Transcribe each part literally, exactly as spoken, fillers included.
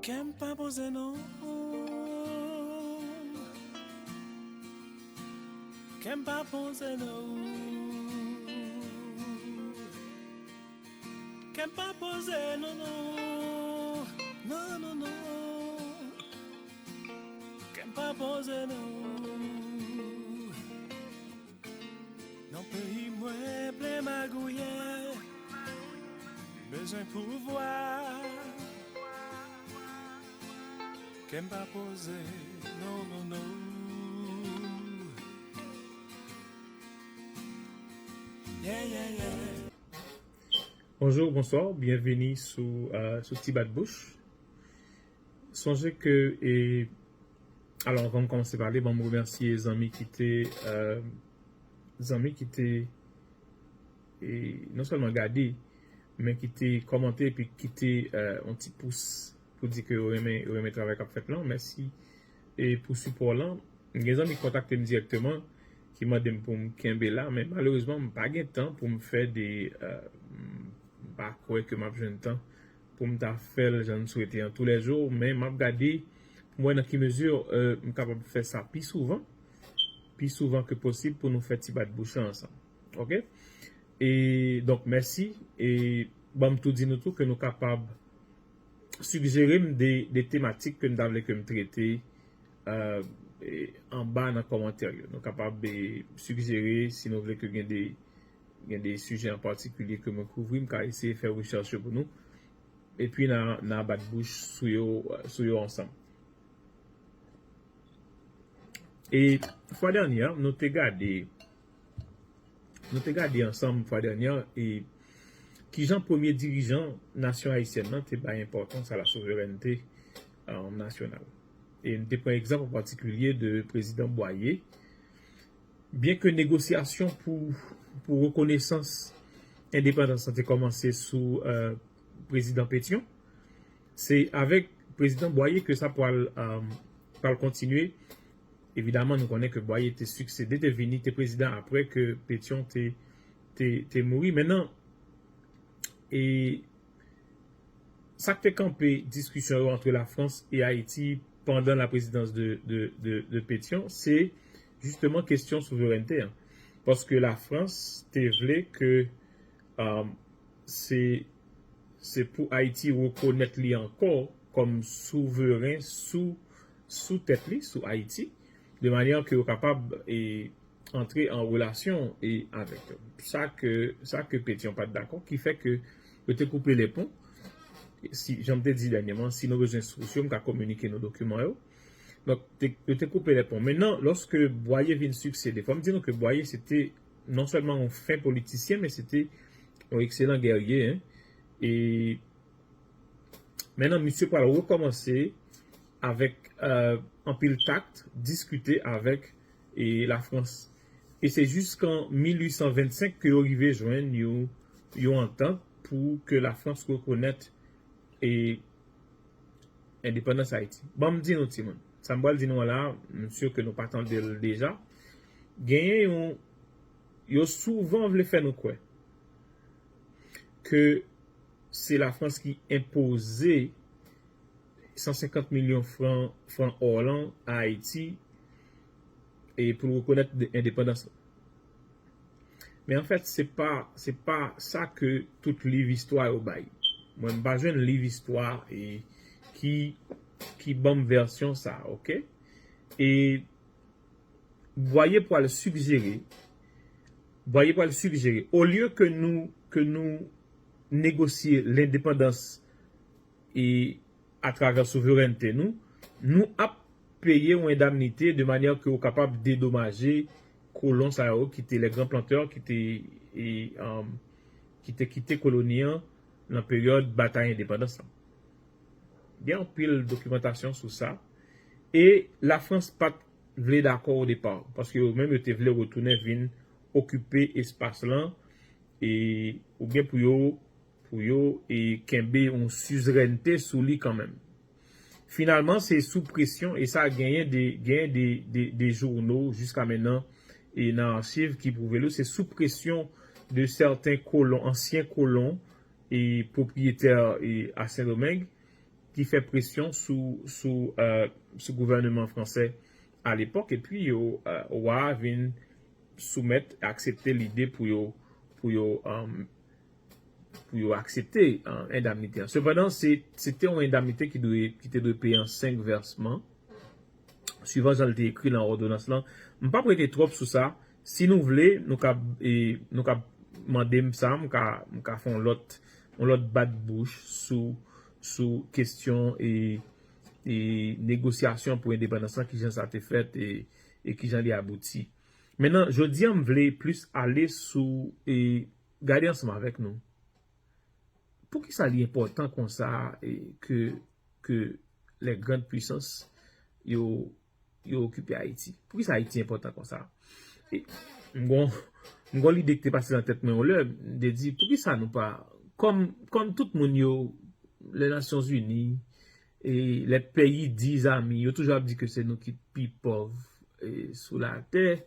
Kè m pa poze non. Kè m pa poze non. Kè m pa poze non, non. Non, non, non. Kè m pa poze non. Nan peyi mwen plen magouyè, bezwen pouvwa. Kè m pa poze, non, non, non. Yeah, yeah, yeah. Bonjou, bonswa, byenvini sou, euh, sou Ti Bat Bouch. Sonje ke, e, alò, anvan m kòmanse pale, ban m remèsye zanmi ki te, euh, zanmi ki te, e, non sèlman gade, men ki te kòmante epi kite, euh, yon ti pous pou di ke yo renmen, yo renmen travay k ap fèt lan. Mèsi, e, pou sipò lan. Gen zanmi ki kontakte m dirèkteman, ki mande m pou m kenbe la, men malerezman, m pa gen tan pou m fè de, euh, m pa kwè ke m ap jwenn tan pou m ta fè l jan m swete an toulèjou, men m ap gade pou m wè nan ki mezi, euh, m kapab fè sa pi souvan, pi souvan ke posib pou nou fè Ti Bat Bouch la ansanm. Oke? E donk, mèsi. E ban m tou di nou tou ke nou kapab sigjere m de, de tematik ke n ta vle ke m trete, euh, e, anba nan kòmantè yo. Nou kapab, e, sigjere si nou vle ke gen de, gen de sijè an patikilye ke mwen kouvri, m ka eseye fè rechèch yo pou nou. Epi n a, n a bat bouch sou yo, sou yo ansanm. E fwa dènyè, nou te gade, nou te gade ansanm fwa dènyè, e kijan premye dirijan nasyon ayisyèn nan te bay enpòtans a la souverènte, euh, nasyonal. E n te pran egzanp an patikilye de prezidan Bwaye. Byen ke negosyasyon pou, pou rekonesans endepandans lan te kòmanse sou, euh, prezidan Petyon, se avèk prezidan Bwaye ke sa pral, euh, pral kontinye. Evidaman, nou konnen ke Bwaye te siksede, te vini, te prezidan apre ke Petyon te, te, te mouri. Mentnan, e sa k te kanpe diskisyon yo antre Lafrans e Ayiti pandan la prezidans de, de, de, de Petyon, se jisteman kesyon souverènte an. Paske Lafrans te vle ke, um, se, se pou Ayiti rekonèt li ankò kòm souveren sou, sou tèt li, sou Ayiti, de manyè ke yo kapab, e, antre an relasyon, e, avèk yo. Sa ke, sa ke Petyon pa t dakò, ki fè ke yo te koupe lè pon. Si, jan m te di dènyèman, si nou bezwen sous yo, m ka kominike nou dokiman yo. Donk, te, yo te koupe lè pon. Mentnan, lòske Bwaye vin siksede, fò m di nou ke Bwaye se te non sèlman yon fen politisyen, men se te yon ekselan gèrye, en. E mentnan, misye pral rekòmanse avèk, euh, anpil tak, diskite avèk, e, Lafrans. E se jiskan mil uit san vennsenk ke yo rive jwenn yon, yon antant pou ke Lafrans rekonèt, e, endepandans Ayiti. Ban m di nou, timoun. Sa m pral di nou an la, m si ke nou pa tande l deja. Genyen yon, yo souvan vle fè nou kwè ke se Lafrans ki enpoze san senkant milyon fran, fran or lan a Ayiti, e pou l rekonèt de, endepandans lan. Men anfèt, se pa, se pa sa ke tout liv istwa yo bay. Mwen, m pa jwenn liv istwa, e, ki, ki ban m vèsyon sa, oke? E Bwaye pral sigjere, Bwaye pral sigjere, olye ke nou, ke nou negosye lendepandans e atravè souverènte nou, nou ap peye yon endamnite de manyè ke yo kapab dedomaje kolon sa yo ki te, les grands planteurs ki te, e, um, ki te kite koloni an nan peryòd batay endepandans lan. Gen anpil dokimantasyon sou sa. E Lafrans pa t vle dakò o depa, paske yo menm yo te vle retounen vin okipe espas lan, e oubyen pou yo, pou yo, e, kenbe yon sizrènte sou li kanmenm. Finalman, se sou presyon, e sa genyen de, genyen de, de, de jouno jiska mentnan, e nan achiv ki pwouve l, se sou presyon de sèten kolon, ansyen kolon, e pwopriyetè, e a Sendomeng, ki fè presyon sou, sou, euh, sou gouvènman fransè alepòk, epi yo, euh, wa a vin soumèt, aksepte lide pou yo, pou yo, euh, pou yo aksepte, euh, endamnite an. Sepandan, se, se te yon endamnite ki dwe, ki te dwe peye an senk vèsman, swivan jan l te ekri nan òdonans lan. M p ap rete twòp sou sa. Si nou vle, nou ka, e, nou ka mande m sa, m ka, m ka fè yon lòt, yon lòt bat bouch sou, sou kesyon e, e negosyasyon pou endepandans lan, kijan sa te fèt e, e kijan li abouti. Mentnan, jodi a, m vle plis ale sou, e gade ansanm avèk nou. Poukisa li enpòtan konsa e ke, ke les grandes puissances yo, yo okipe Ayiti? Poukisa Ayiti enpòtan konsa? E, m gon, m gon lide ki te pase nan tèt mwen yon lè, m te di, poukisa nou pa, kòm, kòm tout moun yo, les Nations Unies, e les pays dits amis, yo toujou ap di ke se nou ki pi pòv, e, sou latè,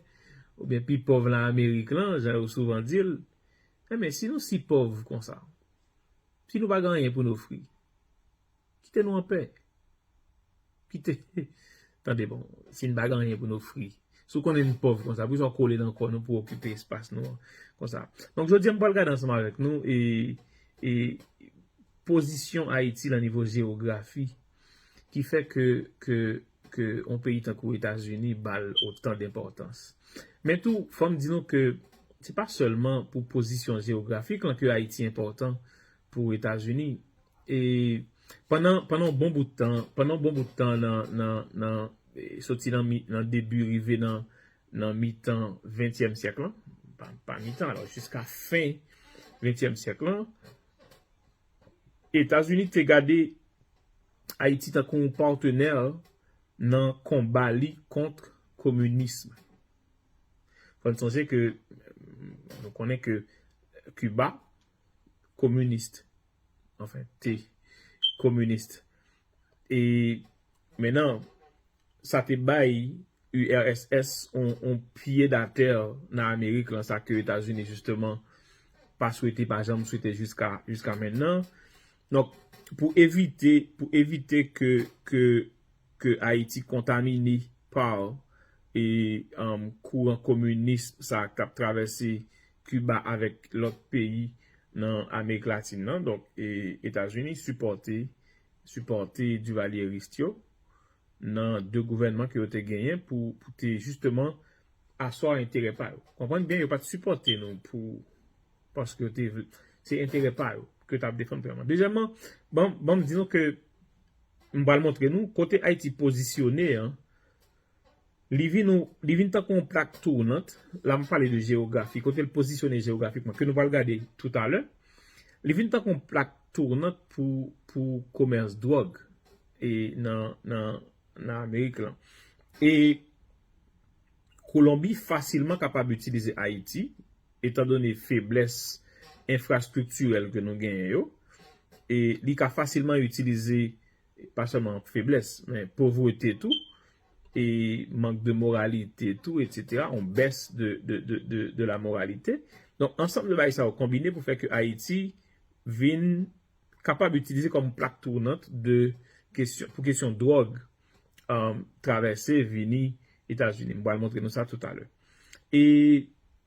oubyen pi pòv nan Amerik lan, jan yo souvan di l. Enben, si nou si pòv konsa, si nou pa gen anyen pou n ofri, kite nou anpè. Kite, tande bon, si n pa gen anyen pou n ofri, si w konnen n pòv konsa, poukisa w kole nan kò nou pou okipe espas nou an konsa? Donk, jodi a, m pral gade ansanm avèk nou e, e pozisyon Ayiti nan nivo jewografi ki fè ke, ke, ke yon peyi tankou Etazini ba l otan denpòtans. Men tou, fò m di nou ke se pa sèlman pou pozisyon jewografik lan ke Ayiti enpòtan pou Etazini. E pandan, pandan yon bon bout tan, pandan yon bon bout tan nan, nan, nan, e, soti nan mi, nan debi rive nan, nan mitan ventyèm syèk lan, pa, pa mitan, alò, jiska fen ventyèm syèk lan, Etazini te gade Ayiti tankou yon patnè nan konba li kont kominism. Fò n sonje ke nou konnen ke Kiba kominis, anfen, te kominis. E mentnan, sa te bay U R S S on, on pye datè nan Amerik lan, sa ke Etazini, jisteman, pa swete, pa janm swete jiska, jiska mentnan. Donk, pou evite, pou evite ke, ke, ke Ayiti kontamine pa, e, um, kouran kominis sa k ap travèse Kiba avèk lòt peyi nan Amerik Latin nan. Donk, e, Etazini sipòte, sipòte divalyeris yo nan de gouvènman ke yo te genyen pou, pou te jisteman aswa enterè pa yo. Konprann byen, yo pa t sipòte nou pou, paske yo te vle, se enterè pa yo ke yo t ap defann premyèman. Dezyèmman, ban, ban m di nou ke m pral montre nou kote Ayiti pozisyone an, li vin, li vin tankou yon plak tounant. La, m pale de jewografi, kote l pozisyone jewografikman, ke nou pral gade toutalè. Li vin tankou yon plak tounant pou, pou komès dwòg e nan, nan, nan Amerik lan. E Kolonbi fasilman kapab itilize Ayiti, etandone feblès enfrastriktirèl ke nou genyen yo. E li ka fasilman itilize, pa sèlman feblès, men povrete tou, e mank de moralite tou, etsetera, yon bès de, de, de, de, de la moralite. Donk, ansanm de bagay sa yo konbine pou fè ke Ayiti vin kapab itilize kòm plak tounant de kesyon, pou kesyon dwòg, um, travèse vini Etazini. M pral montre nou sa toutalè. E,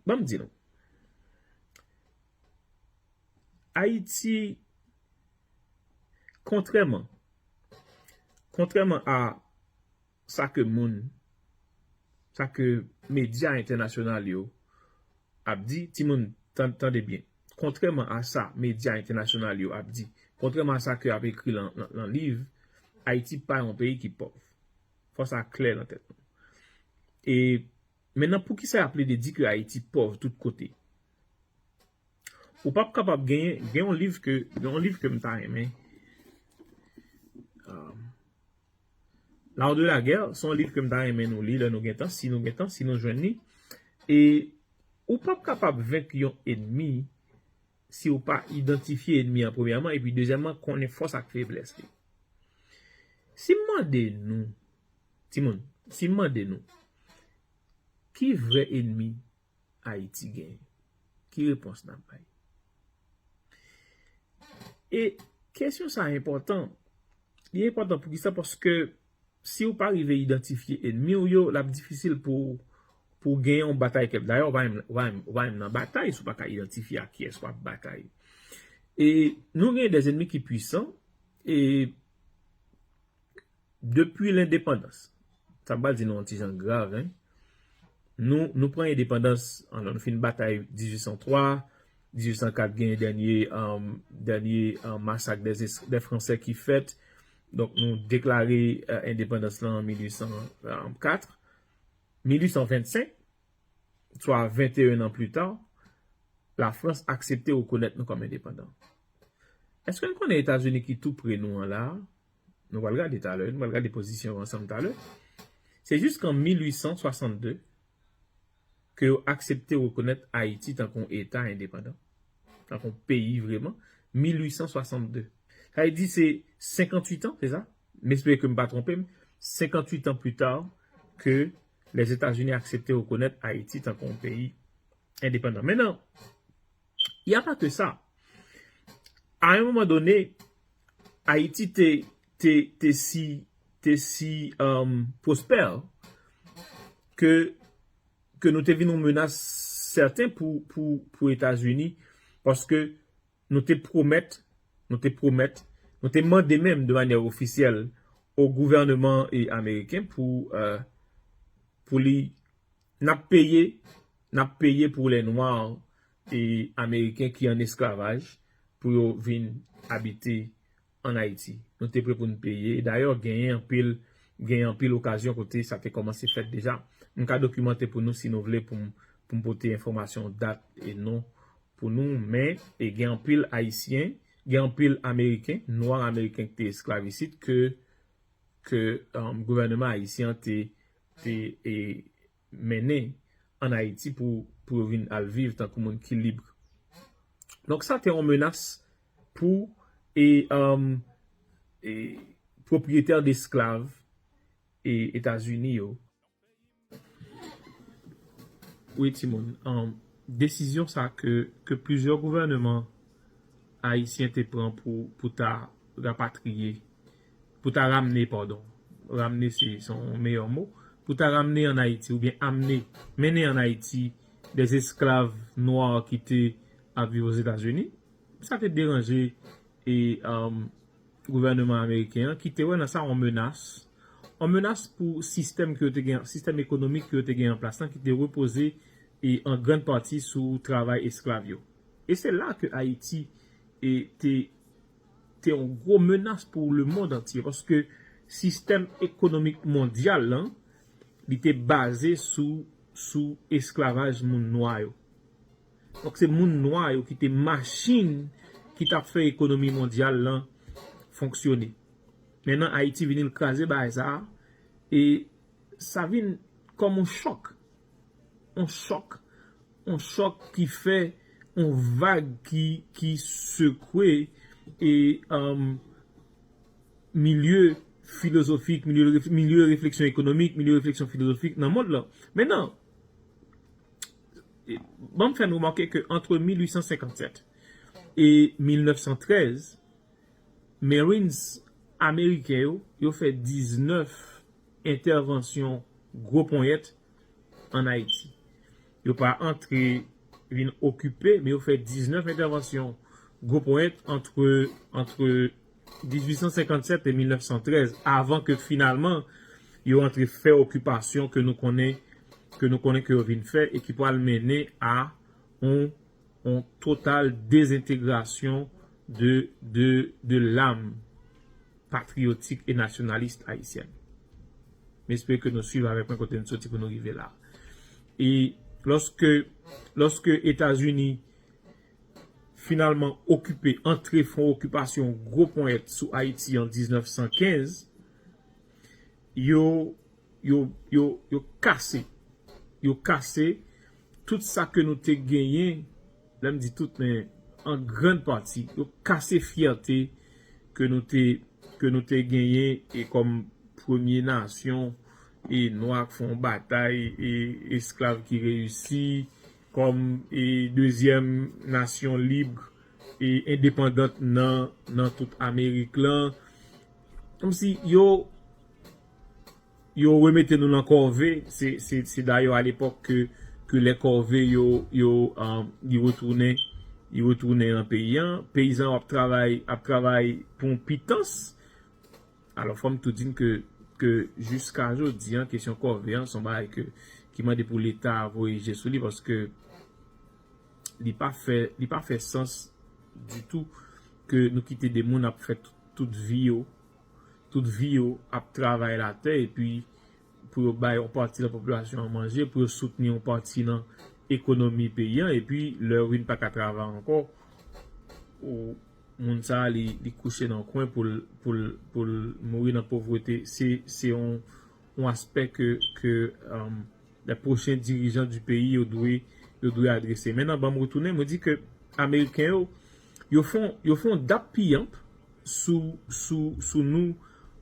ban m di nou, Ayiti, kontrèman, kontrèman a sa ke moun, sa ke medya entènasyonal yo ap di, timoun, tan-, tande byen. Kontrèman a sa medya entènasyonal yo ap di, kontrèman a sa ke ap ekri lan, lan, lan liv, Ayiti pa yon peyi ki pòv. Fò sa klè nan tèt nou. E mentnan, poukisa y ap plede di ke Ayiti pòv tout kote? Ou p ap kapab genyen, gen yon liv ke, gen yon liv ke m ta renmen. Um, L'art de la guerre, se yon liv ke m ta renmen nou li lè nou gen tan, si nou gen tan, si nou jwenn li. E ou p ap kapab venk yon enmi si ou pa idantifye enmi an premyèman, epi dezyèmman, konnen fòs ak feblès li. Si m mande nou, timoun, si m mande nou, ki vrè enmi Ayiti genyen? Ki repons n ap bay? E kesyon sa a enpòtan. Li enpòtan poukisa? Paske si w pa rive idantifye enmi w yo, l ap difisil pou, pou w gen yon batay kèp. Dayè, w pa menm, w pa menm, w pa menm nan batay si w pa ka idantifye a kiyès w ap batay. E nou gen de zenmi ki pwisan, e depi lendepandans, sa m pral di nou yon ti jan grav, en. Nou, nou pran endepandans, alò, nou fin batay dizuit san twa, dizuit san kat gen dènye, um, dènye, um, masak dè, dè Fransè ki fèt. Donk, nou deklare, euh, endepandans lan an mil uit san kat. Mil uit san vennsenk, swa venteyen an pli ta, Lafrans aksepte rekonèt nou kòm endepandan. Èske n konnen Etazini ki tou pre nou an la a? Nou pral gade talè, nou pral gade pozisyon yo ansanm talè. Se jiskan mil uit san swasannde ke yo aksepte rekonèt Ayiti tankou yon eta endepandan, tankou yon peyi vreman, mil uit san swasannde. Sa vle di se senkantuit an, se sa? M espere ke m pa twonpe m. Senkantuit an pli ta ke Lèzetazini aksepte rekonèt Ayiti tankou yon peyi endepandan. Mentnan, y a pas que ça. À un moment donné, Ayiti te, te, te si, te si, um, pwospè ke, ke nou te vin yon menas sèten pou, pou, pou Etazini, paske nou te pwomèt, nou te pwomèt, nou te mande menm de manyè ofisyèl o gouvènman e ameriken pou, euh, pou li, n ap peye, n ap peye pou lè nwa e ameriken ki an esklavaj pou yo vin abite an Ayiti. Nou te pre pou n peye. Dayè, genyen anpil, genyen anpil okazyon kote sa te kòmanse fèt deja. M ka dokimante pou nou si nou vle pou m, pou m pote enfòmasyon dat e non pou nou, men e gen anpil Ayisyen, gen anpil Ameriken, nwa ameriken ki te esklav isit ke, ke, um, gouvènman ayisyen an te, te, e, mennen ann Ayiti pou, pou yo vin al viv tankou moun ki lib. Donk sa te yon menas pou, e, um, e, pwopriyetè desklav e Etazini yo. Wi, timoun, um, desizyon sa ke, ke plizyè gouvènman ayisyen te pran pou, pou ta rapatriye, pou ta ramne, padon, ramne se, se yon meyè mo, pou ta ramne ann Ayiti, oubyen amne, mennen ann Ayiti, de esklav nwa ki te ap viv Ozetazini. Sa te deranje e, um, gouvènman ameriken an, ki te wè nan sa yon menas, yon menas pou sistèm ke yo te gen, sistèm ekonomik ke yo te gen an plas lan, ki te repoze e an grann pati sou travay esklav yo. E se la ke Ayiti e te, te yon gwo menas pou lemonn antye, paske sistèm ekonomik mondyal lan, li te baze sou, sou esklavaj moun nwa yo. Donk se moun nwa yo ki te machin ki t ap fè ekonomi mondyal lan fonksyone. Mentnan Ayiti vini, l kraze bagay sa a, e sa vin kòm yon chòk. Yon chòk, yon chòk ki fè yon vag ki, ki sekwe e, um, milye filozofik, milye, milye refleksyon ekonomik, milye refleksyon filozofik nan mond lan. Mentnan, e, ban m fè n remake ke antre mil uit san senkannsèt e mil nèf san trèz, Marines ameriken yo, yo fè diznèf entèvansyon gwo ponyèt ann Ayiti. Yo pa antre vin okipe, men yo fè diznèf entèvansyon gwo ponyèt antre, antre dizuit san senkannsèt e mil nèf san trèz, avan ke finalman yo antre fè okipasyon ke nou konnen, ke nou konnen ke yo vin fè e ki pral mennen a yon, yon total dezentegrasyon de, de, de lam patriyotik e nasyonalis ayisyèn. M espere ke nou swiv avèk mwen kote n soti pou nou rive la. E lòske, lòske Etazini finalman okipe, antre fè yon okipasyon gwo ponyèt sou Ayiti an diznèf san kenz, yo, yo, yo, yo kase, yo kase tout sa ke nou te genyen, lè m di tout, men an grann pati, yo kase fyète ke nou te, ke nou te genyen e kòm premye nasyon e nwa k fè yon batay e esklav ki reyisi, kòm e dezyèm nasyon lib e endepandant nan, nan tout Amerik lan. kòmsi yo yo remete nou nan kòve. Se, se, se dayè alepòk ke, ke lè kòve yo, yo, um, li retounen, li retounen nan peyi an. Peyizan ap travay, ap travay pou yon pitans. Alò, fò m tou di n ke, ke jiska jodi an, kesyon kòve an, se yon bagay ke, ki mande pou Leta voye je sou li, paske li pa fè, li pa fè sans ditou ke nou kite de moun ap fè tout, tout vi yo, tout vi yo ap travay latè, epi pou yo bay yon pati nan popilasyon an manje, pou yo soutni yon pati nan ekonomi peyi an, epi lè yo vin pa ka travay ankò, ou, moun sa a, li, li kouche nan kwen pou l, pou l, pou l mouri nan povrete. Se, se yon, yon aspè ke, ke, um, les prochains dirigeants du pays yo dwe, yo dwe adrese. Mentnan, ban m retounen, mwen di ke Ameriken yo, yo fè yon, yo fè yon dap piyamp sou, sou, sou nou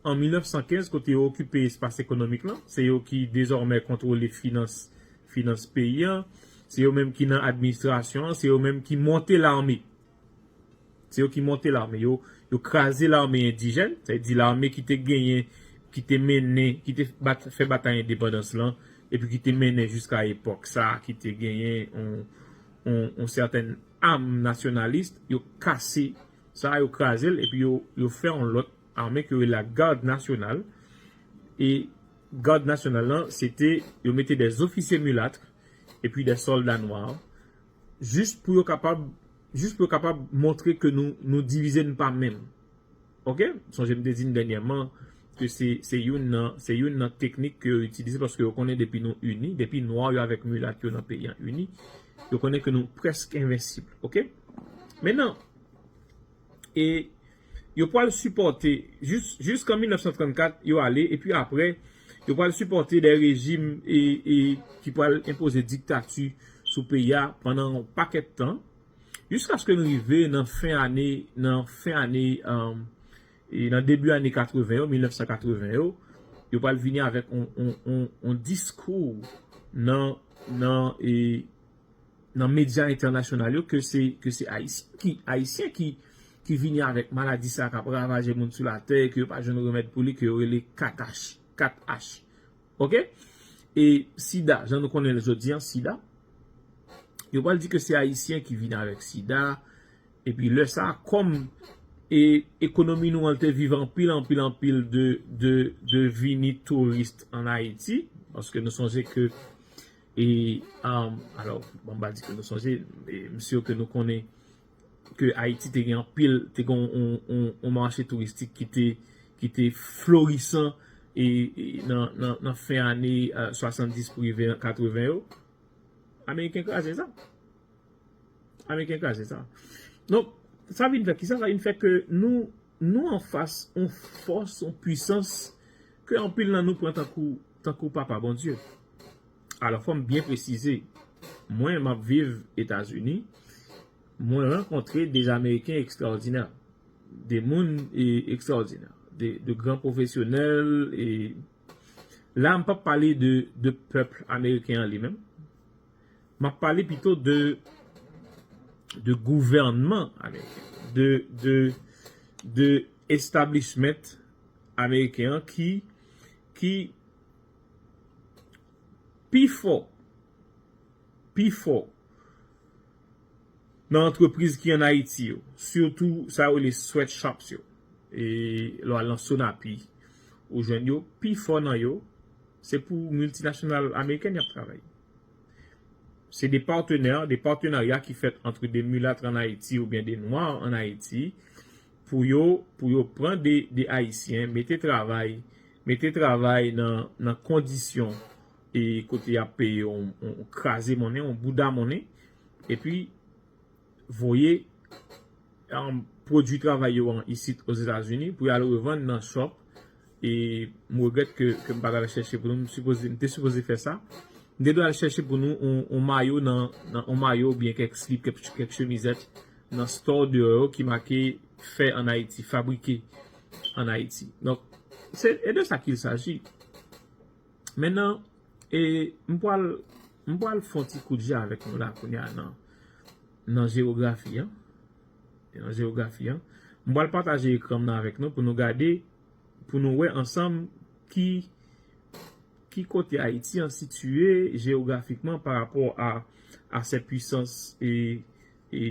an mil nèf san kenz, kote yo okipe espas ekonomik lan. Se yo ki dezòmè kontwole finans, finans peyi an. Se yo menm ki nan administrasyon an. Se yo menm ki monte lame. Se yo ki monte lame. Yo, yo kraze lame endijèn, sa vle di lame ki te genyen, ki te mennen, ki te bat, fè batay endepandans lan, epi ki te mennen jiska epòk sa, ki te genyen yon, yon, yon sètèn am nasyonalis. Yo kase sa, yo kraze l, epi yo, yo fè yon lòt ame ki rele la Gad Nasyonal. E Gad Nasyonal lan, se te, yo mete de zofisye milat, epi de sòlda nwa, jis pou yo kapab, jis pou yo kapab montre ke nou, nou divize, n pa menm. Oke? Sonje m te di n dènyèman ke se, se youn nan, se youn nan teknik ke yo itilize, paske yo konnen depi nou ini, depi nwa yo avèk milat yo nan peyi an ini, yo konnen ke nou prèske envensib. Oke? Mentnan, e yo pral sipòte, jis, jiskan mil nèf san trannkat, yo ale, epi apre, yo pral sipòte de rejim e, e ki pral enpoze diktati sou peyi a pandan yon pakèt tan, jiskaske nou rive nan fen ane, nan fen ane, um, e nan debi ane katreven yo, mil nèf san katreven yo, yo pral vini avèk yon, yon, yon, yon diskou nan, nan, e, nan medya entènasyonal yo ke se, ke se Ayisyen ki, Ayisyen ki, ki vini avèk maladi sa k ap ravaje moun sou latè, ke yo pa jwenn remèd pou li, ke yo rele kat H, kat H. Oke? E sida, jan nou konnen l jodi an, sida, yo pral di ke se Ayisyen ki vini avèk sida, epi lè sa, kòm e ekonomi nou an te viv anpil, anpil, anpil de, de, de vini touris an Ayiti, paske nou sonje ke, e, um, alò, bon, m pa di ke nou sonje, e, m si ke nou konnen ke Ayiti te gen anpil, te gen yon, yon, yon mache touristik ki te, ki te florisan, e, e nan, nan, nan fen ane, e, swasanndis pou rive katreven yo. Ameriken kraze sa. Ameriken kraze sa. Donk, sa vin fè kisa? Sa vin fè ke nou, nou anfas yon fòs, yon pwisans ke anpil nan nou pran tankou, tankou papa Bondye. Alò, fò m byen presize, mwen, m ap viv Etazini, mwen rankontre de Ameriken ekstraòdinè, de moun, e, ekstraòdinè, de, de gran pwofesyonèl, e la, m p ap pale de, de pèp ameriken an li menm. M ap pale pito de, de gouvènman ameriken, de, de, de establishment ameriken an ki, ki pi fò, pi fò nan antrepriz ki ann Ayiti yo, sitou sa yo rele sweatshops yo. E lè w al nan Sonapi, ou jwenn yo, pi fò nan yo, se pou miltinasyonal amerikèn y ap travay. Se de patenè, de patenarya ki fèt antre de milat ann Ayiti oubyen de nwa ann Ayiti pou yo, pou yo pran de, de Ayisyen, mete travay, mete travay nan, nan kondisyon e kote y ap peye yon, yon kraze monnen, yon bouda monnen, epi voye, um, pwodui travay yo an isit Ozetazini pou y al revann nan shop. E m regrèt ke, ke m pa t al chèche pou nou. M sipoze, m te sipoze fè sa. M te dwe al chèche pou nou yon, yon mayo nan, nan yon mayo oubyen kèk slip, kèk, kèk chemizèt nan store deyò yo ki make fait en Haïti, fabriqué en Haïti. Donk, se, e de sa qu'il s'agit. Mentnan, e m pral, m pral fè yon ti kout je avèk nou la kounye a nan, nan jewografi an. E nan jewografi an. M pral pataje ekran m nan avèk nou pou nou gade pou nou wè ansanm ki, ki kote Ayiti an sitiye jewografikman pa rapò a, a sè pwisans e, e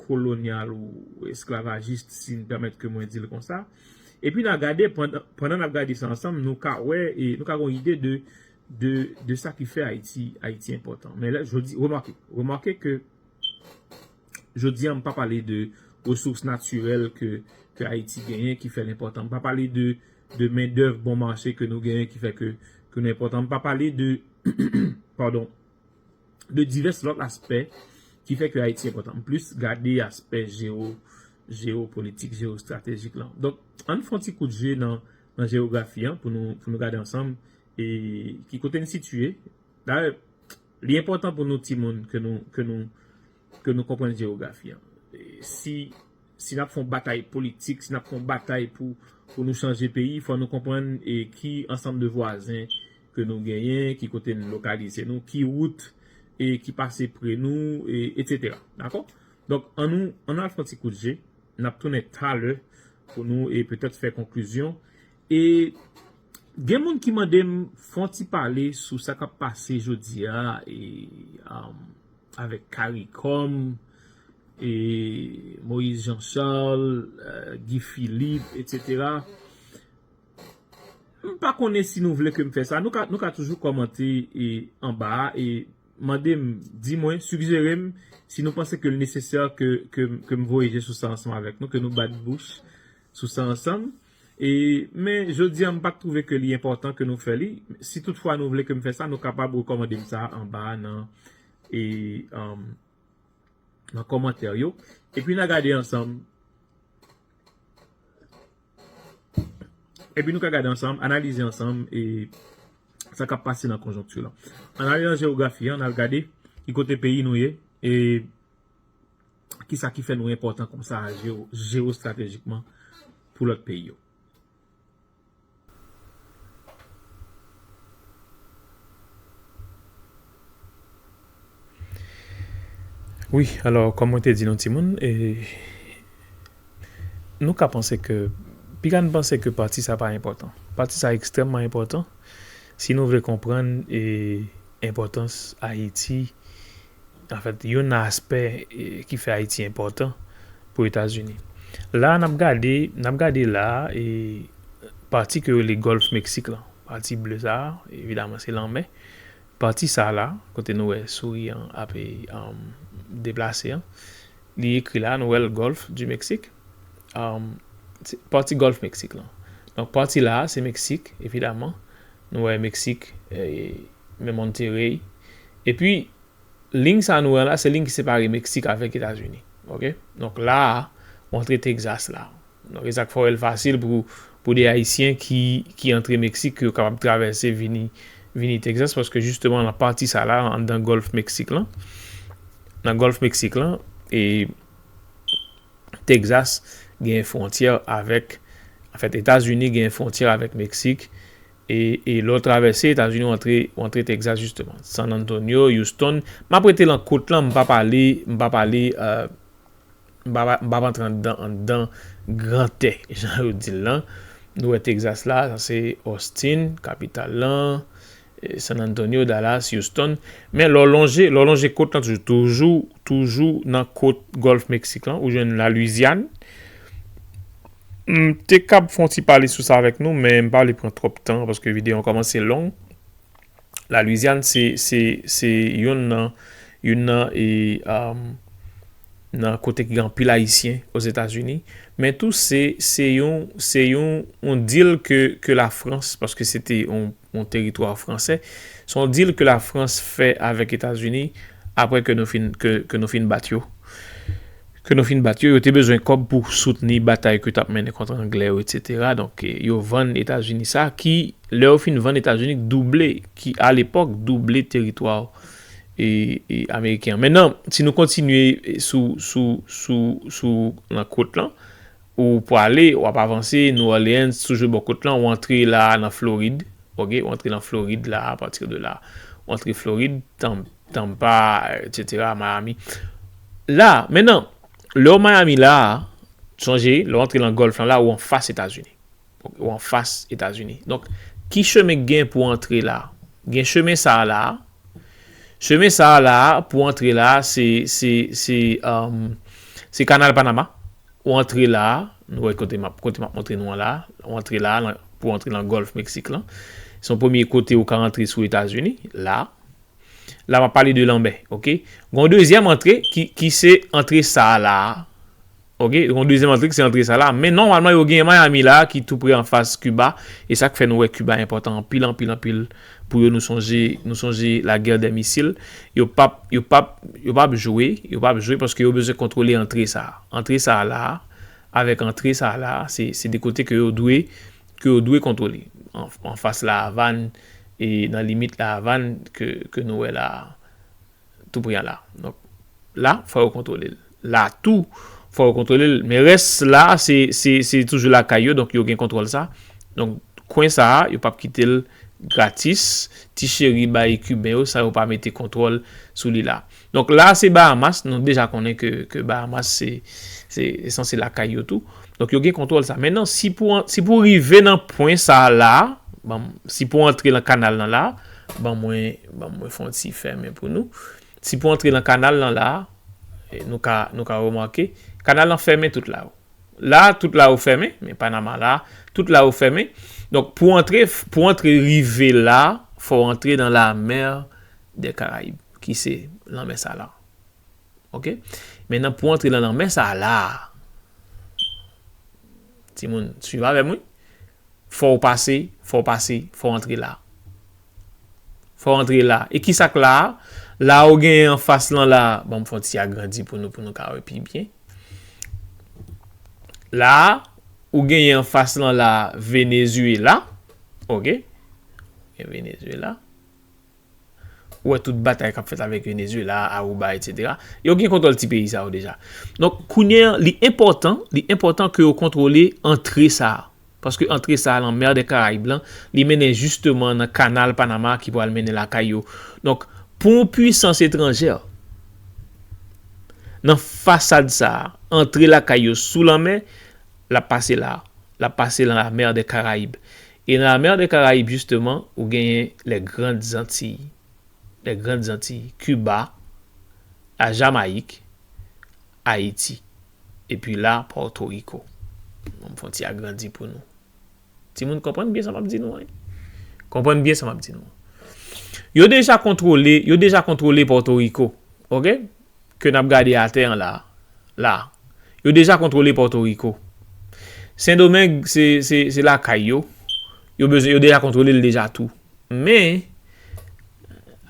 kolonyal ou esklavajis, si n pèmèt ke mwen di l konsa. Epi n a gade, pandan, pandan n ap gade sa ansanm, nou ka wè, e nou ka gen yon ide de, de, de sa ki fè Ayiti, Ayiti enpòtan. Men lè, jodi, remake, remake ke jodi a, m pa pale de resous natirèl ke, ke Ayiti genyen ki fè l enpòtan. M pa pale de, de mendèv bon mache ke nou genyen ki fè ke, ke nou enpòtan. M pa pale de, padon, de divès lòt aspè ki fè ke Ayiti enpòtan. M plis gade aspè jewo, jewopolitik, jewostratejik lan. Donk, ann fè yon ti kout je nan, nan jewografi an pou nou, pou nou gade ansanm e ki kote n sitiye. Dayè, li enpòtan pou nou timoun ke nou, ke nou, ke nou konprann jewografi an. E si, si n ap fè yon batay politik, si n ap fè yon batay pou, pou nou chanje peyi, fò nou konprann e ki ansanm de vwazen ke nou genyen, ki kote n lokalize nou, ki wout e ki pase pre nou, e, etsetera. Dakò? Donk, ann nou, ann al fè yon ti kout je. N ap tounen talè pou nou e petèt fè konklizyon. E gen moun ki mande m fè yon ti pale sou sa k ap pase jodi a e, um, avèk Caricom, e Moïse Jean Charles, euh, Guy Philippe, etsetera. M pa konnen si nou vle ke m fè sa. Nou ka, nou ka toujou kòmante e anba a e mande m, di mwen, sijere m si nou panse ke l nesesè ke, ke, ke m voye je sou sa ansanm avèk nou, ke nou bat bouch sou sa ansanm. E, men, jodi a, m pa t twouve ke li enpòtan ke nou fè li. Si toutfwa nou vle ke m fè sa, nou kapab rekòmande m sa anba a nan, e, um, nan kòmantè yo. Epi n a gade ansanm. Epi nou ka gade ansanm, analize ansanm e sa k ap pase nan konjonkti lan. Ann ale nan jewografi an, n al gade ki kote peyi nou ye e kisa ki fè nou enpòtan konsa jewo, jewostratejikman pou lòt peyi yo. Wi, alò, kòm mwen te di nou timoun, e, nou ka panse ke, piga n panse ke pati sa pa enpòtan. Pati sa ekstrèmman enpòtan si nou vle konprann, e, enpòtans Ayiti. Anfèt, youn nan aspè, e, ki fè Ayiti enpòtan pou Etazini. La, n ap gade, n ap gade la, e, pati ke yo rele Gòlf Meksik lan. Pati ble sa a, evidaman, se lanmè. Pati sa a la, kote nou wè souri an ap, e, um, deplase an, li ekri la, nou wè l Gòlf di Meksik. Um, se pati Gòlf Meksik lan. Donk, pati la a, se Meksik, evidaman. Nou wè Meksik, e, men Monterrey. Epi, liy sa a nou wè la, se liy ki separe Meksik avèk Etazini. Oke? Donk, la a, w antre Texas la. Donk, e sa k fè w wè l fasil pou, pou de Ayisyen ki, ki antre Meksik, yo kapab travèse vini, vini Texas, paske jisteman nan pati sa la, anndan Gòlf Meksik lan, nan Gòlf Meksik lan, e Texas gen fwontyè avèk, anfèt, Etazini gen fwontyè avèk Meksik, e, e lè w travèse Etazini, w antre, w antre Texas, jisteman. San Antonio, Houston. M ap rete nan kot lan, m pa pale, m pa pale, euh, m pa, m pa antre anndan, anndan gran tè, jan yo di l lan. Nou wè Texas la, sa se Austin, kapital lan, e, San Antonio, Dallas, Houston. Men lè w lonje, lè w lonje kot lan toujou, toujou, toujou nan kot Gòlf Meksik lan, ou jwenn Lalwizyàn. M te kab fè yon ti pale sou sa avèk nou, men m pa vle pran twòp tan, paske videyo an kòmanse long. Lalwizyàn se, se, se youn nan, youn nan, e, um, nan kote ki gen anpil Ayisyen Ozetazini. Men tou, se, se yon, se yon, yon deal ke, ke Lafrans, paske se te yon, yon teritwa fransè, se yon deal ke Lafrans fè avèk Etazini apre ke nou fin, ke, ke nou fin bat yo. Ke nou fin bat yo, yo te bezwen kòb pou soutni batay ke yo t ap mennen kont Anglè yo, etsetera. Donk, e, yo vann Etazini sa, ki, lè yo fin vann Etazini, double, ki, alepòk, double teritwa, e, e, ameriken an. Mentnan, si nou kontinye, e, sou, sou, sou, sou, nan kot lan, ou prale, w ap avanse, New Orleans, toujou bò kot lan, ou antre la nan Florid, oke, ou antre nan Florid la, apati de la, ou antre Florid, Tam-, Tampa, etsetera, Miami. La, mentnan, lè w Miami la, sonje, lè w antre nan Gòlf lan la, ou anfas Etazini. Ou anfas Etazini. Donk, ki chemen k gen pou antre la? Gen chemen sa a la. Chemen sa a la, pou antre la, se, se, se, um, se Kanal Panama. Ou antre la, nou wè kote m ap, kote m ap montre nou an la. Ou antre la, lan- pou antre nan Gòlf Meksik lan. Se yon premye kote ou ka antre sou Etazini, la. La, m ap pale de lanmè, oke? Gon dezyèm antre ki, ki se antre sa a la. Oke? Gon dezyèm antre ki se antre sa a la. Men nòmalman, yo gen Miami la, ki tou pre anfas Kiba. E sa k fè nou wè Kiba enpòtan anpil, anpil, anpil pou yo. Nou sonje, nou sonje lagè dè misil. Yo p ap, yo p ap, yo p ap jwe, yo p ap jwe paske yo bezwen kontwole antre sa a. Antre sa a la, avèk antre sa a la, se, se de kote ke yo dwe, ke yo dwe kontwole. An, anfas La Avàn, e nan limit La Avàn ke, ke nou wè la, tou pre an la. Donk, la, fò yo kontwole l. La tou, fò yo kontwole l. Men rès la, se, se, se toujou lakay yo, donk yo gen kontwòl sa. Donk, kwen sa a, yo p ap kite l gratis. Ti cheri bay Kiben yo, sa yo pa mete kontwòl sou li la. Donk, la, se Bahamas. Nou deja konnen ke, ke Bahamas, se, se, se sanse lakay yo tou. Donk, yo gen kontwòl sa. Mentnan, si pou, si pou rive nan pwen sa a la, bon, si pou antre nan kanal nan la, ban mwen, ban mwen fè yon ti fèmen pou nou. Si pou antre nan kanal lan la, e, nou ka, nou ka remake, kanal lan fèmen tout la. La, tout la ou fèmen, men Panama la, tout la ou fèmen. Donk, pou antre, pou antre rive la, fò w antre nan la mer dè Karayib, ki se lanmè sa la. Oke? Mentnan, pou antre nan lanmè sa la, timoun, swiv avè m, wi. Fò w pase, fò w pase, fò w antre la. Fò w antre la. E ki sa k la a? La ou genyen anfas lan la, ban m fè yon ti agrandi pou nou, pou nou ka wè pi byen. La, ou genyen anfas lan la, Venezuela. Oke? Gen Venezuela. Ou wè tout batay k ap fèt avèk Venezuela, Aruba, etsetera. Yo gen kontwòl ti peyi sa yo deja. Donk, kounye a, li enpòtan, li enpòtan ke yo kontwole antre sa a. Paske antre sa a lan Mer dè Karayib lan, li mennen jisteman nan kanal Panama ki pral mennen lakay yo. Donk, pou yon pwisans etranjè, nan fasad sa a, antre lakay yo sou lanmè, l ap pase la. L ap pase lan la Mer dè Karayib. E nan la Mer dè Karayib, jisteman, ou genyen les Grandes Antilles. Les Grandes Antilles, Kiba, la Jamayik, Ayiti. Epi la, Pòtoriko. Bon, m fè yon ti agrandi pou nou. Timoun, konprann byen sa m ap di nou an. Konprann byen sa m ap di nou an. Yo deja kontwole, yo deja kontwole Pòtoriko. Oke? Ke n ap gade atè an la. La. Yo deja kontwole Pòtoriko. Sendomeng, se, se, se lakay yo. Yo bezwen, yo deja kontwole l deja tou. Men,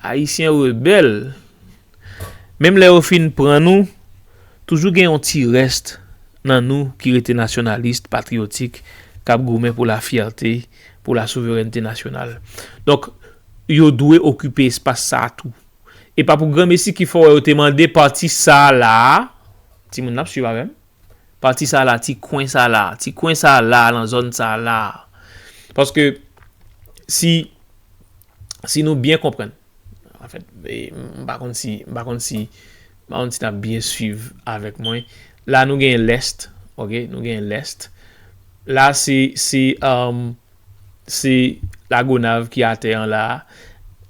Ayisyen rebèl, menm lè yo fin pran nou, toujou gen yon ti rès nan nou ki rete nasyonalis, patriyotik, k ap goumen pou lafyète, pou la souverènte nasyonal. Donk, yo dwe okipe espas sa a tou. E pa pou granmesi ki fè w wè yo te mande pati sa a la a, timoun n ap swiv avè m, pati sa a la, ti kwen sa a la, ti kwen sa a la, lan zòn sa a la. Paske si, si nou byen konprann, anfèt, e, m pa konn si, m pa konn si, m pa konn si n ap byen swiv avèk mwen. La, nou gen lès, oke, nou gen lès. La, se, se, um, se Lagonav ki atè an la a.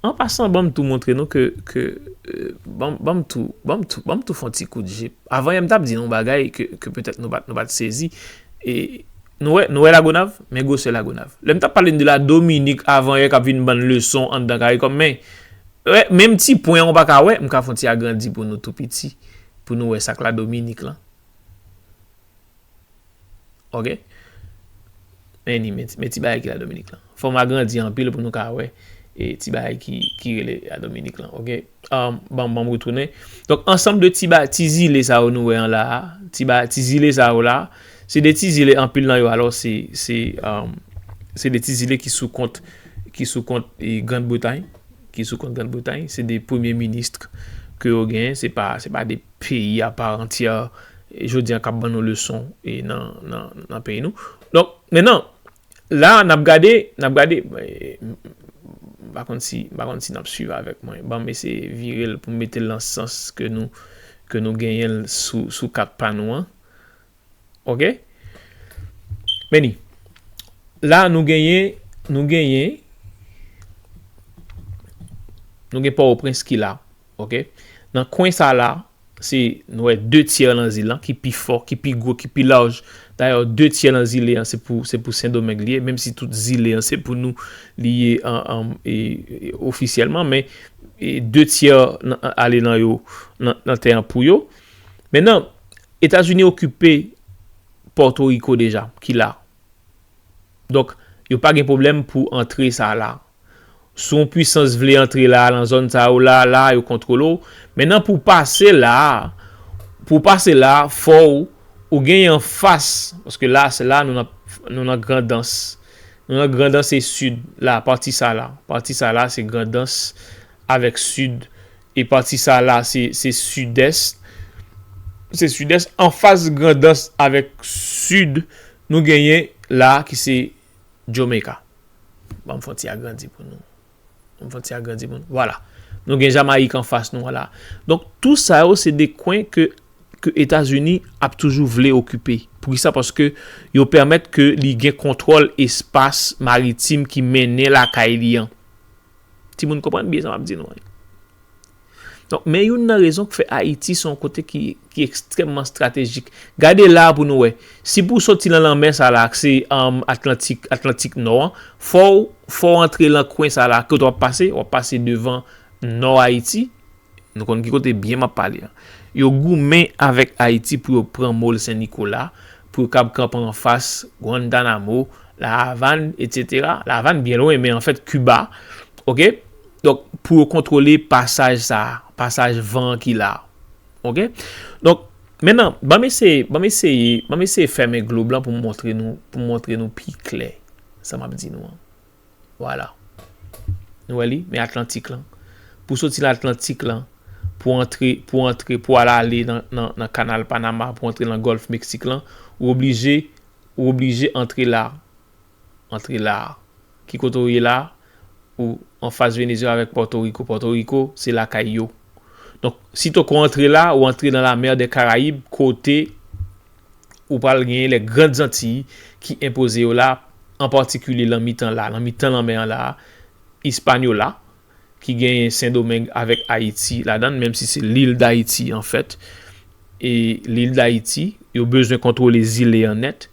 An pasan, ban m tou montre nou ke, ke, euh, ban, ban m tou, ban m tou, ban m tou fè yon ti kout je. Avan yè, m t ap di nou yon bagay ke, ke petèt nou pa t, nou pa t sezi. E nou wè, nou wè Lagonav, men gwosè Lagonav. Lè m t ap pale n de la Dominik avan yè k ap vin ban n leson anndan Karikòm, men, wè, menm ti pwen an ou pa ka wè, m ka fè yon ti agrandi pou nou tou piti, pou nou wè sa k la Dominik lan. Oke? Men ni, men, men ti bagay ki la Dominik lan. Fò m agrandi anpil pou nou ka wè, e, ti bagay ki, ki rele la Dominik lan. Oke? Um, ban, ban m retounen. Donk, ansanm de ti ba, ti zile sa yo nou wè an la a, ti ba, ti zile sa yo la, se de ti zile anpil nan yo, alò, se, se, um, se de ti zile ki sou kont, ki sou kont, e, Grann Bretay, ki sou kont Grann Bretay, se de premye minis ke yo genyen, se pa, se pa de peyi aparantyè, e, jodi an k ap ban nou leson, e, nan, nan, nan peyi nou. Donk, mentnan, la, n ap gade, n ap gade, e, m pa konn si, m pa konn si n ap swiv avèk mwen. Ban m eseye vire l pou m mete l nan sans ke nou, ke nou genyen l sou, sou kat pa nou an. Oke? Men ni. la nou genyen, nou genyen, nou gen Pòtoprens ki la, ok? Nan kwen sa la, se, nou wè, de tyè nan zil lan ki pi fò, ki pi gwo, ki pi laj. Dayè, de tyè nan zile an, se pou, se pou Sendomeng li ye, menm si tout zile an, se pou nou li ye an, an, e, e, ofisyèlman, men, e, de tyè nan, ale nan yo, nan, nan tè an pou yo. Mentnan, Etazini okipe Pòtoriko deja, ki la. Donk, yo pa gen pwoblèm pou antre sa la. Si yon pwisans vle antre la, nan zòn sa yo la, la, yo kontwole w. Mentnan, pou pase la, pou pase la, fò w, ou genyen anfas, paske la, se la, nou nan, nou nan Grandans. Nou nan Grandans e Sid, la, pati sa la. Pati sa la, se Grandans avèk Sid. E pati sa la, se, se Sidès. Se Sidès. Anfas Grandans avèk Sid, nou genyen la, ki se Jamaica. Ban m fè yon ti agrandi pou nou. Ban m fè yon ti agrandi pou nou. Vwala. Nou gen Jamayik anfas nou an la. Donk, tou sa yo, se de kwen ke, ke Etazini ap toujou vle okipe. Poukisa? Paske yo pèmèt ke li gen kontwòl espas maritim ki mennen lakay li an. Timoun konprann byen sa m ap di nou an. Donk, men youn nan rezon k fè Ayiti se yon kote ki, ki ekstrèmman estratejik. Gade la pou nou wè. Si pou w soti nan lanmè sa la, se, um, Atlantik, Atlantik Nò an, fò w, fò w antre lan kwen sa la, kote w ap pase, w ap pase devan nò Ayiti. Nou konn ki kote byen m ap pale an. Yo goumen avèk Ayiti pou yo pran Mòl Sen Nikola, pou yo kab kanpe anfas Guantanamo, La Avàn, etsetera. La Avàn byen lwen, men anfèt, Kiba. Ok? Donk, pou yo kontwole pasaj sa, pasaj van ki la. Ok? Donk, mentnan, ban m eseye, ban m eseye, ban m eseye fèmen glob lan pou m montre nou, pou m montre nou pi klè sa m ap di nou an. Vwala. Nou wè li? Men Atlantik lan. Pou soti nan Atlantik lan, pou antre, pou antre, pou al ale nan, nan, nan kanal Panama, pou antre nan Gòlf Meksik lan, ou oblije, ou oblije antre la. Antre la. Ki kote w ye la? Ou anfas Venezyela avèk Pòtoriko. Pòtoriko, se lakay yo. Donk, sitoko w antre la, ou antre nan la mer des Caraïbes, kote ou pral genyen les Grandes Antilles ki enpoze yo la, an patikilye lan mitan la, lan mitan lanmè an la, Ispanyola, ki genyen Sendomeng avèk Ayiti ladan l, menm si se lil Dayiti, anfèt. E lil Dayiti, yo bezwen kontwole zile an nèt.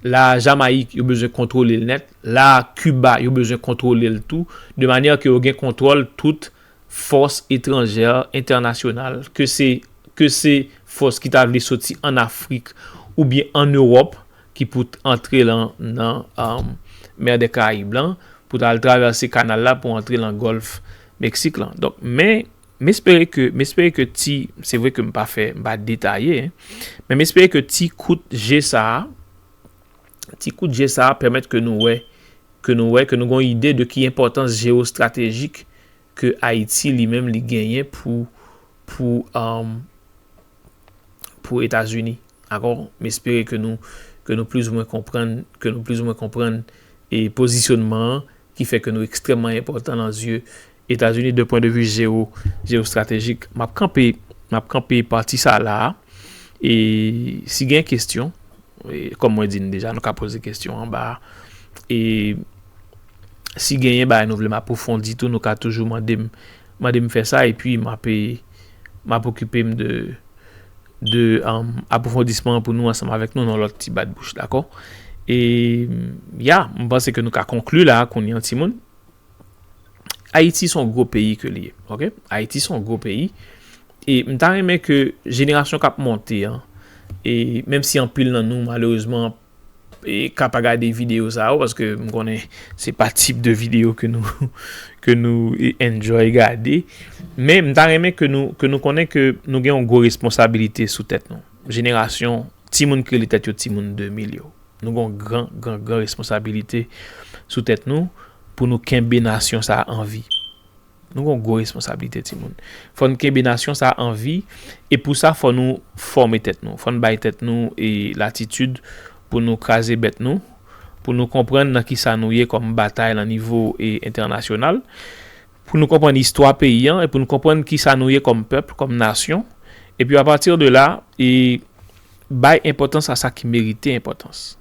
La Jamayik, yo bezwen kontwole l nèt. La Kiba, yo bezwen kontwole l tou, de manyè ke yo gen kontwòl tout fòs etranjè, entènasyonal, ke se, ke se fòs ki ta vle soti ann Afrik oubyen ann Ewòp, ki pou t antre lan, nan, um, Mer des Caraïbes lan, pou t al travèse kanal la pou antre lan Gòlf Meksik lan. Donk, men, m espere ke, m espere ke ti, se vre ke m pa fè, m pa detaye, en, men m espere ke ti kout je sa a, ti kout je sa a pèmèt ke nou wè, ke nou wè, ke nou gon ide de ki enpòtans jewostratejik ke Ayiti li menm li genyen pou, pou, um, pou Etazini. Dakò? M espere ke nou, ke nou plizoumwen konprann, ke nou plizoumwen konprann e pozisyonman an, ki fè ke nou ekstrèmman enpòtan nan zye Etazini de pwen de vi jewo, jewostratejik. M ap kanpe, m ap kanpe pati sa la a. E si gen kesyon, e kòm mwen di n deja, nou ka poze kesyon anba a. E si genyen bagay nou vle m apwofondi tou, nou ka toujou mande m, mande m fè sa, epi m ap, m ap okipe m de, de, um, apwofondisman an pou nou ansanm avèk nou nan lòt ti bat bouch, dakò? E, ya, m panse ke nou ka konkli la, kounye a, timoun. Ayiti se yon gwo peyi ke li ye, ok? Ayiti se yon gwo peyi. E m ta renmen ke jenerasyon k ap monte an, e menm si anpil nan nou, malerezman, e ka pa gade videyo sa yo, paske m konnen se pa tip de videyo ke nou, ke nou, e, enjoy gade. Men m ta renmen ke nou, ke nou konnen ke nou gen yon gwo responsabilite sou tèt nou. Jenerasyon, timoun ki rele tèt yo timoun de mil yo. Nou gen yon gran, gran, gran responsabilite sou tèt nou pou nou kenbe nasyon sa a an vi. Nou gen yon gwo responsablite, timoun. Fò n kenbe nasyon sa a an vi, e pou sa, fò nou fòme tèt nou. Fò n bay tèt nou, e, latitid pou nou kraze bèt nou, pou nou konprann nan kisa nou ye kòm batay nan nivo, e, entènasyonal, pou nou konprann istwa peyi an, e pou nou konprann kisa nou ye kòm pèp, kòm nasyon. Epi, apati de la, e, bay enpòtans a sa ki merite enpòtans.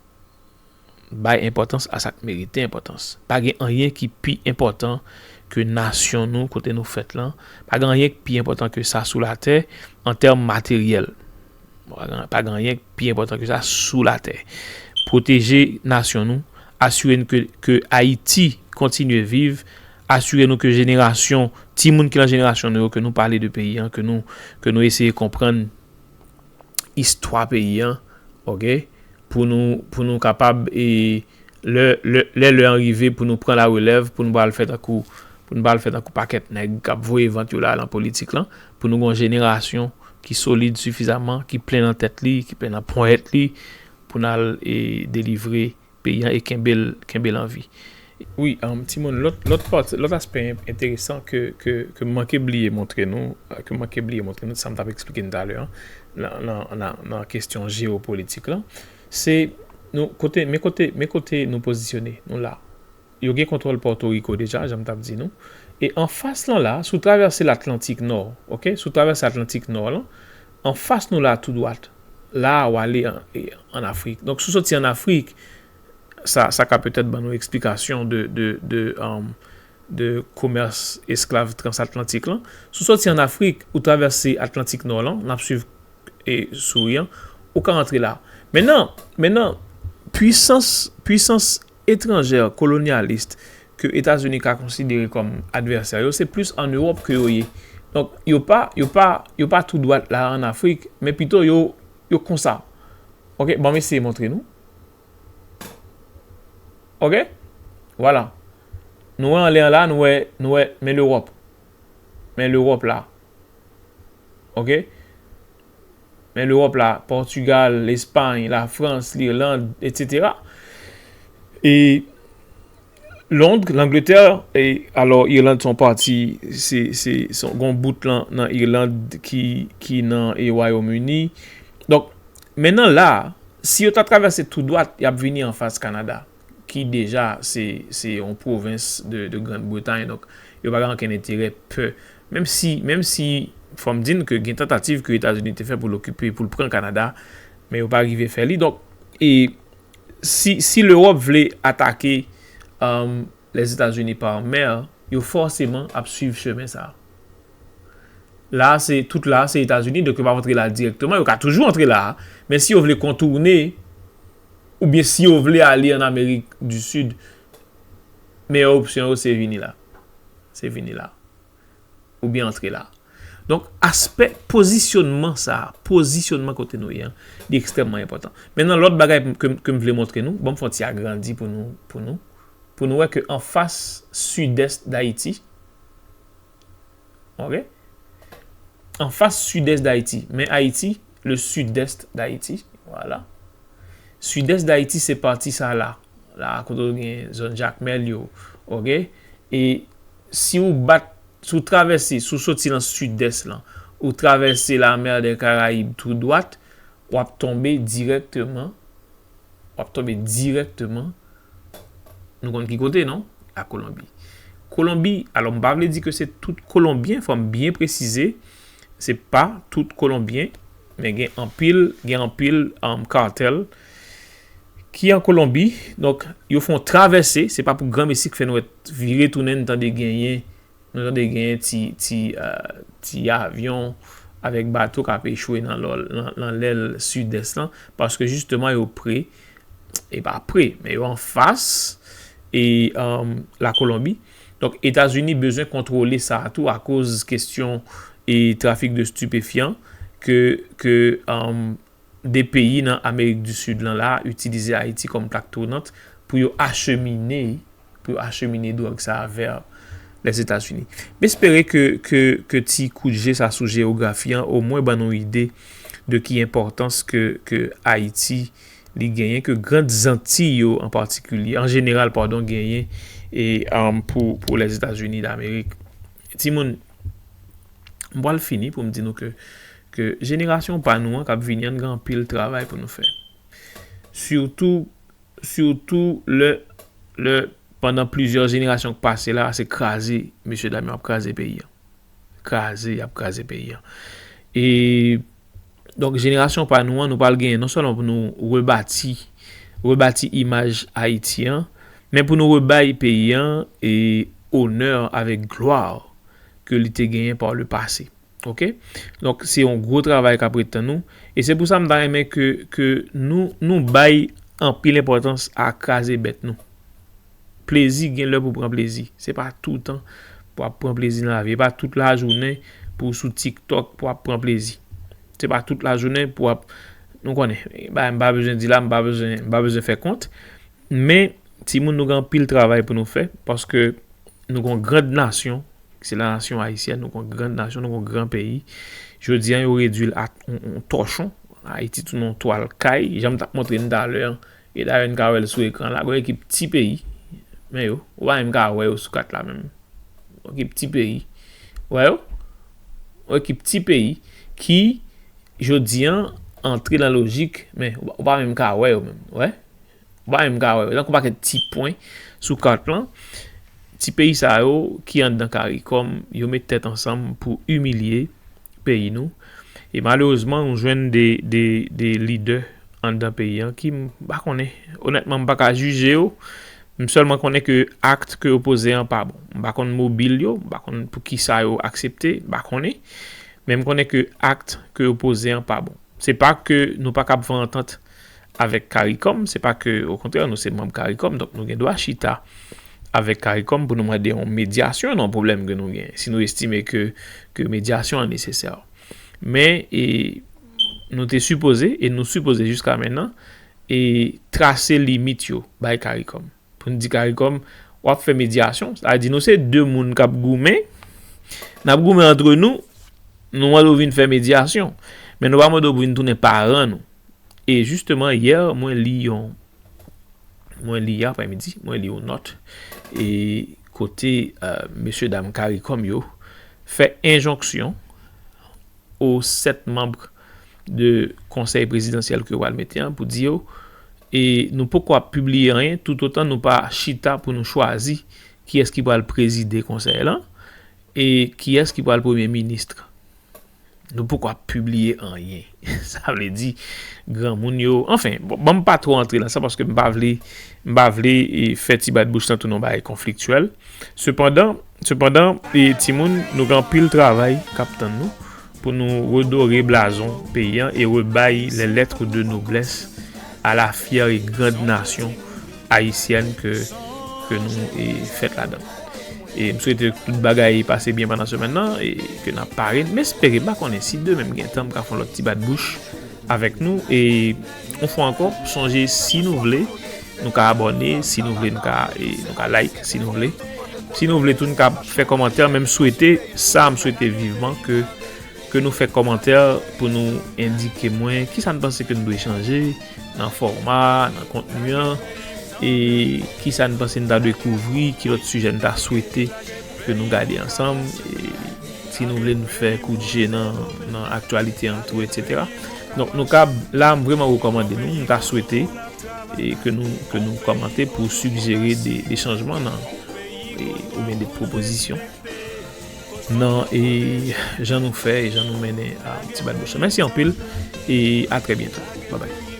bay enpòtans a sa k merite enpòtans. Pa gen anyen ki pi enpòtan ke nasyon nou, kote nou fèt lan. Pa gen anyen ki pi enpòtan ke sa sou latè, an tèm materyèl. Pa gen, pa gen anyen ki pi enpòtan ke sa sou latè. Pwoteje nasyon nou, asire n ke, ke Ayiti kontinye viv, asire nou ke jenerasyon, timoun ki nan jenerasyon nou yo, ke nou pale de peyi an, ke nou, ke nou eseye konprann istwa peyi an, oke? Pou nou, pou nou kapab, e, lè, lè, lè, lè an rive pou nou pran larelèv, pou nou pa al fè tankou, pou nou pa al fè tankou pakèt nèg k ap voye vant yo la nan politik lan, pou nou gen yon jenerasyon ki solid sifizaman, ki plen nan tèt li, ki plen nan ponyèt li, pou n al, e, delivre peyi an e kenbe l, kenbe l an vi. Wi, um, timoun, lòt, lòt pati, lòt aspè en- enteresan ke, ke, ke m manke bliye montre nou, ke m manke bliye montre nou, sa m t ap eksplike n talè an, nan, nan, nan, nan kesyon jewopolitik lan, se nou, kote, men kote, men kote nou pozisyone, nou la. Yo gen kontwòl Pòtoriko deja, jan m t ap di nou. E anfas lan la, si w travèse Latlantik Nò, oke? Si w travèse Atlantik Nò lan, anfas nou la, tou dwat, la, w ale an, e, ann Afrik. Donk, si w soti ann Afrik, sa, sa ka petèt ban nou eksplikasyon de, de, de, um, de komès esklav transatlantik lan. Si w soti ann Afrik, ou travèse Atlantik Nò lan, n ap swiv, e, souri an, ou ka antre la. Mennan, mennan, pwisans, pwisans etranjè kolonyalis ke Etazini ka konsidere kòm advèsè yo, se plis ann Ewòp ke yo ye. Donk, yo pa, yo pa, yo pa tou dwat la ann Afrik, men pito yo, yo konsa. Oke, ban m eseye montre nou. Oke? Vwala. Nou wè anlè an la, nou wè, nou wè, men Lewòp. Men Lewòp la. Oke? Men Lewòp la, Pòtigal, Lespay, Lafrans, Lirland, etsetera. E Lond, Langletè, e alò Irland se yon pati, se, se, se yon, gen yon bout lan nan Irland ki, ki nan, e, Wayòm Ini. Donk, mennan la, si yo ta travèse tou dwat, y ap vini anfas Kanada, ki deja se, se yon pwovens de, de Grann Bretay. Donk, yo pa gen okenn enterè pè. Menm si, menm si, fò m di n ke gen tantativ ke Etazini te fè pou l okipe, pou l pran Kanada, men yo pa rive fè li. Donk, e si, si Lewòp vle atake, um, Lèzetazini pa mè, yo fòseman ap swiv chemen sa a. La, se, tout la, se Etazini, donk yo p ap antre la dirèkteman, yo ka toujou antre la a. Men si yo vle kontoune, oubyen si yo vle ale ann Amerik di Sid, meyè opsyon yo, se vini la. Se vini la. Oubyen antre la. Donk, aspè pozisyonman sa a, pozisyonman kote nou ye an, li ekstrèmman enpòtan. Mennan, lòt bagay ke, ke m vle montre nou, ban m fè yon ti agrandi pou nou, pou nou, pou nou wè ke anfas sidès Dayiti, oke? Anfas sidès Dayiti, men Ayiti, le sud-est d'Haïti, vwala. Sidès Dayiti se pati sa la, la kote w gen zòn Jakmèl yo, oke? E si w bat, si w travèse, si w soti nan sidès lan, ou travèse la mer des Caraïbes tou dwat, w ap tonbe dirèkteman, w ap tonbe dirèkteman, nou konn ki kote, non? La Kolonbi. Kolonbi, alò, m pa vle di ke se tout Kolonbyen, fò m byen presize, se pa tout Kolonbyen, men gen anpil, gen anpil, um, katèl ki an Kolonbi. Donk, yo fè yon travèse, se pa pou granmesi k fè nou wè vire tounen, n tande genyen, nou tande genyen ti, ti, euh, ti avyon avèk bato k ap echwe nan lò, nan, nan lèl sidès lan, paske jisteman yo pre, e pa pre, men yo anfas, e, um, la Kolonbi. Donk, Etazini bezwen kontwole sa a tou akoz kesyon e trafik de stipefyan ke, ke, um, de peyi nan Amerik di Sid lan la itilize Ayiti kòm plak tounant pou yo achemine, pou yo achemine dwòg sa a vè Lèzetazini. M espere ke, ke, ke ti kout je sa sou jewografi an omwen ban nou ide de ki enpòtans ke, ke Ayiti li genyen, ke Grand Antiy yo an patikilye, an jeneral, padon, genyen e, um, pou, pou Lèzetazini Damerik. Timoun, m pral fini pou m di nou ke, ke jenerasyon pa nou an k ap vini an, n gen anpil travay pou nou fè. Sitou, sitou lè, lè pandan plizyè jenerasyon k pase la, se kraze, mesye dam yo ap kraze peyi an. Kraze, y ap kraze peyi an. E, donk, jenerasyon pa nou an, nou pral genyen non sèlman pou nou rebati, rebati imaj Ayiti an, men pou nou rebay peyi an e onè avèk glwa ke li te genyen par le passé. Oke? Donk, se yon gwo travay k ap ret tann nou. E se pou sa m ta renmen ke, ke nou, nou bay anpil enpòtans a kraze bèt nou. Plezi, gen lè pou pran plezi. Se pa toutan pou ap pran plezi nan lavi. E pa tout lajounen pou w sou TikTok pou ap pran plezi. Se pa tout lajounen pou ap, nou konnen, bagay m pa bezwen di la, m pa bezwen, m pa bezwen fè kont. Men, timoun, nou gen anpil travay pou nou fè, paske nou gon grand nasyon, se la nasyon ayisyèn, nou gon grand nasyon, nou gon gran peyi. Jodi a, yo redui l a yon, yon tòchon. Ayiti tounen yon twal kay, jan m t ap montre n talè an. E dayè, n ka wè l sou ekran la. Gon ekip ti peyi. Men yo, ou pa menm ka wè yo sou kat la menm. Gon ekip ti peyi. Ou wè yo? Gon ekip ti peyi ki, jodi a, antre nan lojik, men ou pa, ou pa menm ka wè yo menm. Ou wè? Ou pa menm ka wè yo. Tankou pakèt ti pwen sou kat lan. Ti peyi sa yo ki anndan karikòm, yo met tèt ansanm pou imilye peyi nou. E malerezman, nou jwenn de, de, de lidè anndan peyi an ki m pa konnen. Onètman, m pa ka jije yo. M sèlman konnen ke akt ke yo poze an pa bon. M pa konn mobil yo, m pa konn pou ki sa yo aksepte, m pa konnen. Men m konnen ke akt ke yo poze an pa bon. Se pa ke nou pa kab fè antant avèk karikòm, se pa ke, okontrè, nou se manm karikòm, donk nou gen dwa chita avèk karikòm pou nou mande yon medyasyon nan yon pwoblèm ke nou gen, si nou estime ke, ke medyasyon an nesesè. Men, e, nou te sipoze, e nou sipoze jiska mennan, e trase limit yo bay karikòm. Pou n di karikòm, w ap fè medyasyon, sa vle di nou se de moun k ap goumen, n ap goumen antre nou, nou mande w vin fè medyasyon. Men nou pa mande w pou vin tounen paran nou. E jisteman, yè, mwen li yon, mwen li aprèmidi, mwen li yon nòt, e kote, e, mesye dam karikòm yo fè enjonksyon o sèt manm de konsèy prezidansyèl ke yo pral mete an pou di yo, e nou poko ap pibliye anyen toutotan nou pa chita pou nou chwazi kiyès ki pral prezide konsèy lan e kiyès ki pral premye minis. Nou poko ap pibliye anyen. Sa vle di, granmoun yo, anfen, bon, ban m pa twò antre nan sa paske m pa vle, m pa vle, e, fè ti bat bouch lan tounen yon bagay konfliktyèl. Sepandan, sepandan, e, timoun, nou gen anpil travay k ap tann nou pou nou redore blazon peyi an e rebay les lettres de noblesse à la fière et grande nation haïtienne ke, ke nou, e, fèt ladan. E m swete tout bagay pase byen pandan semèn nan e ke n ap pare. M espere, m pa konnen si demen m gen tan, m ka fè yon lòt ti bat bouch avèk nou. E yon fwa ankò, sonje, si nou vle, nou ka abòne, si nou vle, nou ka, e, nou ka like, si nou vle. Si nou vle tou, nou ka fè kòmantè, men m swete, sa m swete vivman ke, ke nou fè kòmantè pou nou endike mwen kisa n panse ke n dwe chanje nan fòma, nan kontni an, e kisa n panse n ta dwe kouvri, ki lòt sijè n ta swete ke nou gade ansanm, e si nou vle n fè kout je nan, nan aktyalite an tou, etsetera. Donk, nou ka, la, m vrèman rekòmande nou, m ta swete, e ke nou, ke nou kòmante pou sigjere de, de chanjman nan, e, oubyen de pwopozisyon nan, e, jan nou fè e jan nou mennen a Ti Bat Bouch lan. Mèsi anpil, e a trè byento. Babay.